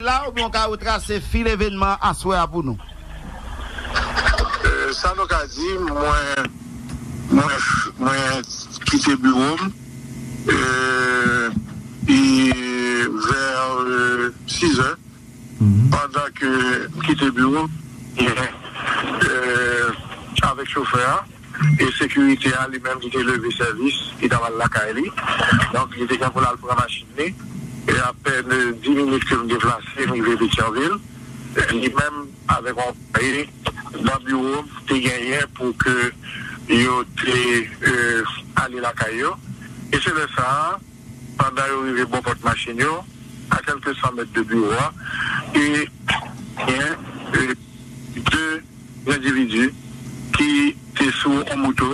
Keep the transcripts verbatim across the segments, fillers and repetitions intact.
La, oubyen w ka retrase fil evènman aswè a pou nou? Euh, sa nou ka di, mwen, mwen, mwen kite biwo m, euh, e vè, euh, sis è, pandan ke m kite biwo, euh, avèk chofè a, e sekirite a li menm ki te leve sèvis, li t ap al lakay li. Donk, li te gen pou l al pran machin li. E apèn, euh, dis minit ke m deplase, m rive Petyonvil. Li menm avèk yon anplwaye nan biwo m te genyen pou ke yo te, euh, ale lakay yo. E se lè sa a, pandan yo rive bò pòt machin yo, a kèlke san mèt de biwo a, e gen, euh, de endividi ki te sou yon moto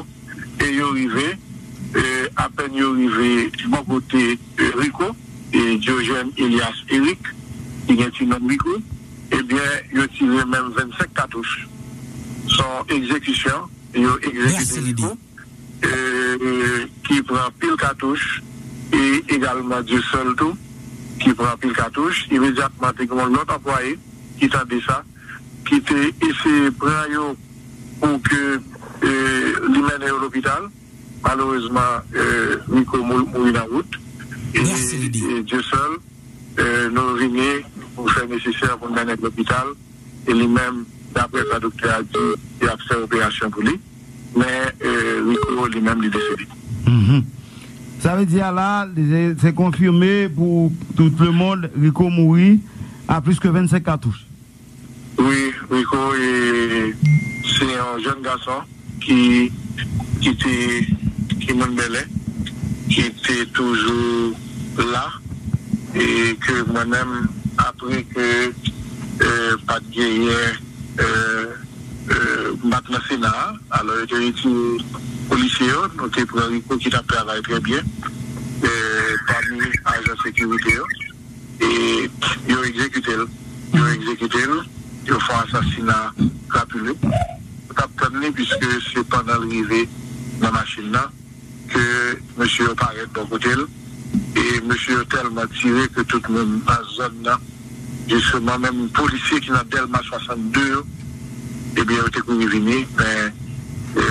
e yo rive, e apèn yo rive bò kote, e, Rico, e Diogène Elias Eric, ki gen ti non Rico, ebyen, yo tire menm vennsenk katouch. Se yon egzekisyon, yo egzekite Rico, e, ki pran pil katouch, e egalman Dieuseul tou, ki pran pil katouch. Imedyatman, te gen yon lòt anplwaye ki tande sa, ki te eseye pran yo pou ke, e, li mennen yo lopital. Malerezman, e, Rico mou-, mouri nan wout. E, e Dieuseul, e, nou vini, nou fè nesesè pou n mennen l lopital. E li menm, daprè sa doktè a di, y ap fè operasyon pou li. Men, e, Rico, li menm, li desede. Mhm. Sa vle di a la, se, se konfime pou tout le monde, Rico mouri a plis ke vennsenk katouch. Wi, Rico, e, se yon jèn gason ki, ki te, ki moun Bèlè, ki te toujou la, e ke mwen menm, apre ke, e, pa t genyen, e, e, m pa t nan Sena a, alò yo te retire polisye yo, nou te pran Rico ki t ap travay trè byen, e, pami ajan sekirite yo. E yo egzekite l. Yo egzekite l. Yo fè yon asasina krapile. Yo t ap tann li, piske se pandan l rive nan machin nan ke mesye yo parèt bò kote l. E mesye yo tèlman tire ke tout moun nan zòn nan, jisteman, menm polisye ki nan Dèlma swasannde yo, ebyen, yo te kouri vini, men, e,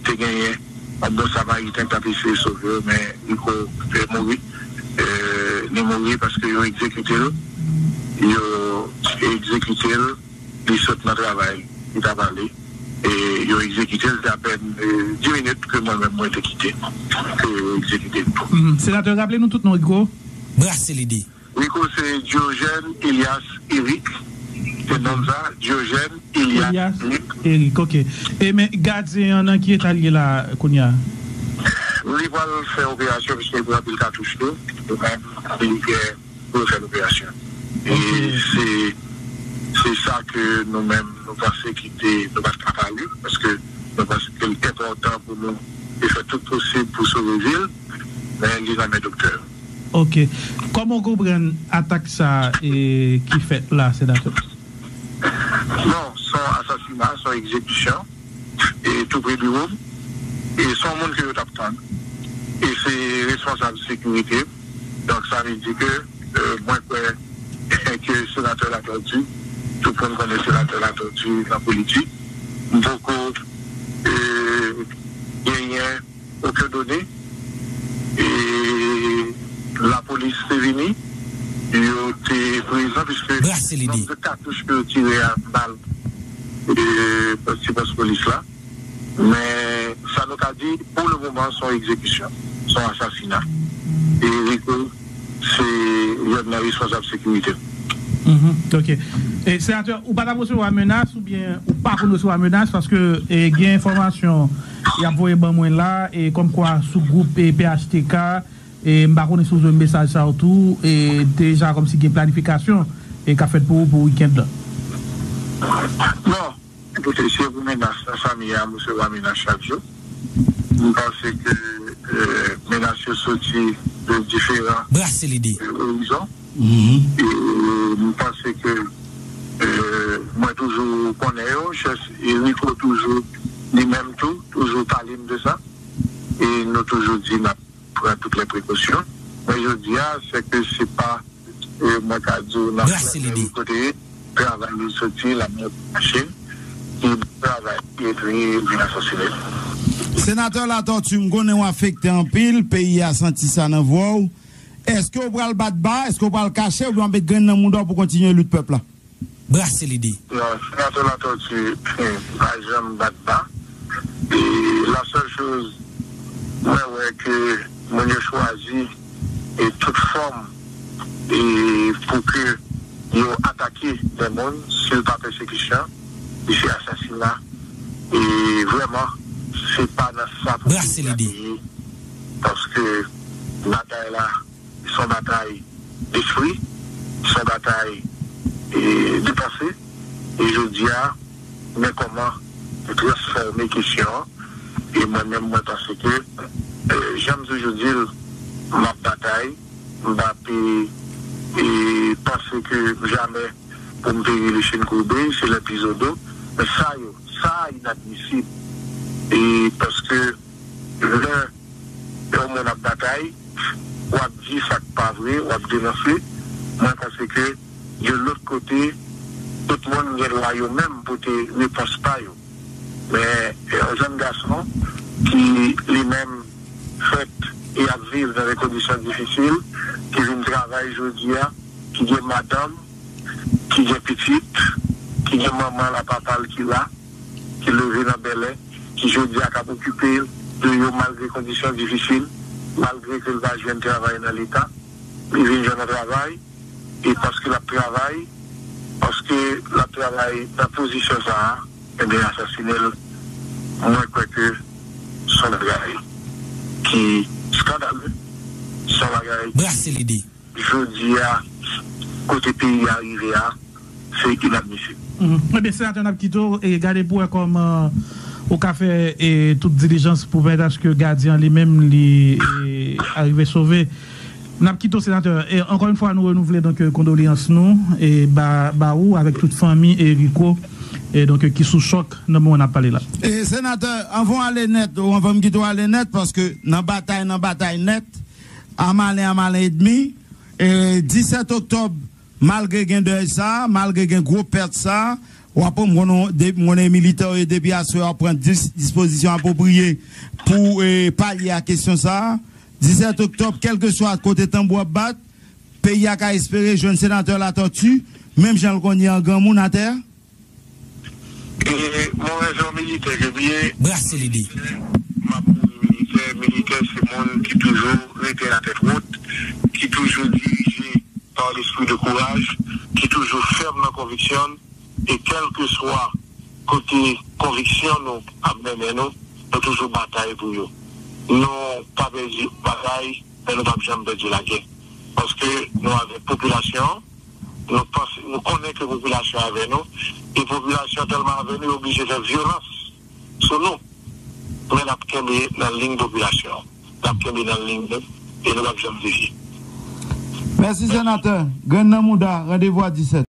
te genyen yon bon samariten k t ap eseye sove yo, men Rico te mouri. E, li mouri paske yo egzekite l. Yo egzekite l, li sot nan travay li t ap ale. E yo egzekite l, se apèn, e, dis minit ke mwen menm mwen te kite, ke yo egzekite l tou. Mhm. Senatè, raple nou tout non Rico. Brase lide. Rico se Diogène Elias Eric. Se non sa, Diogène Elias Eric. Eric, ok. E men gadyen an nan ki eta l ye la kounye a? Li pral fè operasyon piske li pran anpil katouch tou. Li gen pou yo fè l operasyon. E se, se sa ke nou menm nou panse ki te, nou pa t ka pa li, paske nou panse ke li enpòtan pou nou te fè tout posib pou sove vi l, men li nan men doktè yo. Ok. Kòman w konprann atak sa a, e, ki fèt la, senatè? Non, se yon asasina, se yon egzekisyon, e tou pre biwo m. E se yon moun ke yo t ap tann. E se responsab sekirite. Donk, sa vle di ke, e, mwen kwè ke senatè Latortue, tout moun konnen senatè Latortue nan politik, m poko, e, genyen okenn done. E lapolis te vini, yo te prezan, piske nonb de katouch ke yo tire a bal, e, ti pòs polis la. Men sa nou ka di, pou le moman, se yon egzekisyon, se yon asasina. E Rico, se youn nan responsab sekirite. Mhm, ok. E, senatè, ou pa t ap resevwa menas oubyen ou pa konn resevwa menas paske, e, gen enfòmasyon y ap voye ban mwen la, e, kòmkwa sou gwoup, e, P H T K, e, m pa konnen si w jwenn mesaj sa yo tou, e, deja kòmsi gen planifikasyon, e, k ap fèt pou ou pou wikend lan. Non, koute, se pou menas nan fanmi a, m resevwa menas chak jou. M panse ke, e, menas yo soti de diferan, e, orizon. E m panse ke, e, mwen toujou konnen yo, chèf Rico toujou, li menm tou, toujou pale m de sa. E nou toujou di n ap pran tout lè prekosyon. Men jodi a, se ke se pa, e, mwen ka di Brase lide. Kote travay li soti, l ap monte machin, li travay, epi li vin asasinen. Senatè Latortue, m konnen w afekte anpil, peyi a santi sa nan vwa w. Èske w pral bat ba, èske w pral kache, oubyen w ap met grenn nan mouda w pou kontinye lit pèp la? Brase lide. Non, Senatè Latortue, pa janm bat ba. E la sèl choz, mwen wè ke moun yo chwazi e tout fòm e pou ke yo atake de moun, si l pa pèsekisyon, si se asasina. E vrèman, se pa nan sa pou peyi a ye, paske batay la, se yon batay espri, se yon batay e, de panse. E jodi a, men kòman nou transfòme kesyon an. E mwen menm, mwen panse ke, e, jan m toujou di l, m ap batay, m p ap e, e, panse ke jamè pou m peri le chin koube, se lè pizo do. Men sa yo, sa inadmisib. E paske lè yon moun ap batay, w ap di sa k pa vre, w ap denonse. Mwen panse ke de lòt kote, tout moun gen dwa yo menm pote repons pa yo. Men yon jèn gason ki li menm fèt e ap viv nan de kondisyon difisil, ki vin travay jodi a, ki gen madanm, ki gen pitit, ki gen manman l ak papa l ki la, ki leve nan bèlè, ki jodi a k ap okipe de yo malgre kondisyon difisil, malgre ke l pa jwenn travay nan Leta, li vin jwenn yon travay, e paske l ap travay, paske l ap travay nan pozisyon sa a, ebyen, asasinen l, mwen kwè ke se yon bagay ki skandale, se yon bagay ki brase lide. Jodi a, kote peyi a rive a, se inadmisib. Mhm. Ebyen, Senatè, n ap kite w e gade pou wè kòman ou ka fè e tout dilijans pou pèmèt aske gadyen an li menm li e, arive sove. N ap kite w, Senatè. E ankò yon fwa, nou renouvle, donk, e, kondoleyans nou e ba, ba ou avèk tout fanmi e Rico e, donk, e, ki sou chòk nan moman n ap pale la. E, Senatè, anvan w ale nèt, ou anvan m kite w ale nèt, paske nan batay, nan batay nèt, a malen, a malen edmi, e, disèt oktòb, malgre gen dèy sa, malgre gen gwo pèt sa, w ap, m konnen, de, m konnen militè yo ye, depi aswè w ap pran dis, dispozisyon apwopriye pou e, palye a kesyon sa. Disèt oktòb, kèlkeswa kote tanbou ap bat, peyi a ka espere jwenn senatè Latortue, menm jan l konn ye an granmoun atè a. E mwen menm jan militè ke m ye, brase lide. M ap mouri militè. Militè se moun ki toujou rete atèt wot, ki toujou dirije pa lespri de kouraj, ki toujou fèm nan konviksyon l, e kèlkeswa kote konviksyon nou ap mennen nou, nou toujou batay pou yo. Nou pa pèdi batay, men nou p ap janm pèdi lagè. Paske nou avèk popilasyon an, nou panse, nou konnen ke popilasyon avè nou, e popilasyon tèlman avè nou, yo oblije fè vyolans sou nou. Men n ap kenbe nan liy popilasyon an. N ap kenbe nan liy nou, e nou p ap janm devye. Mèsi, senatè. Grenn nan mouda, randevou a disèt.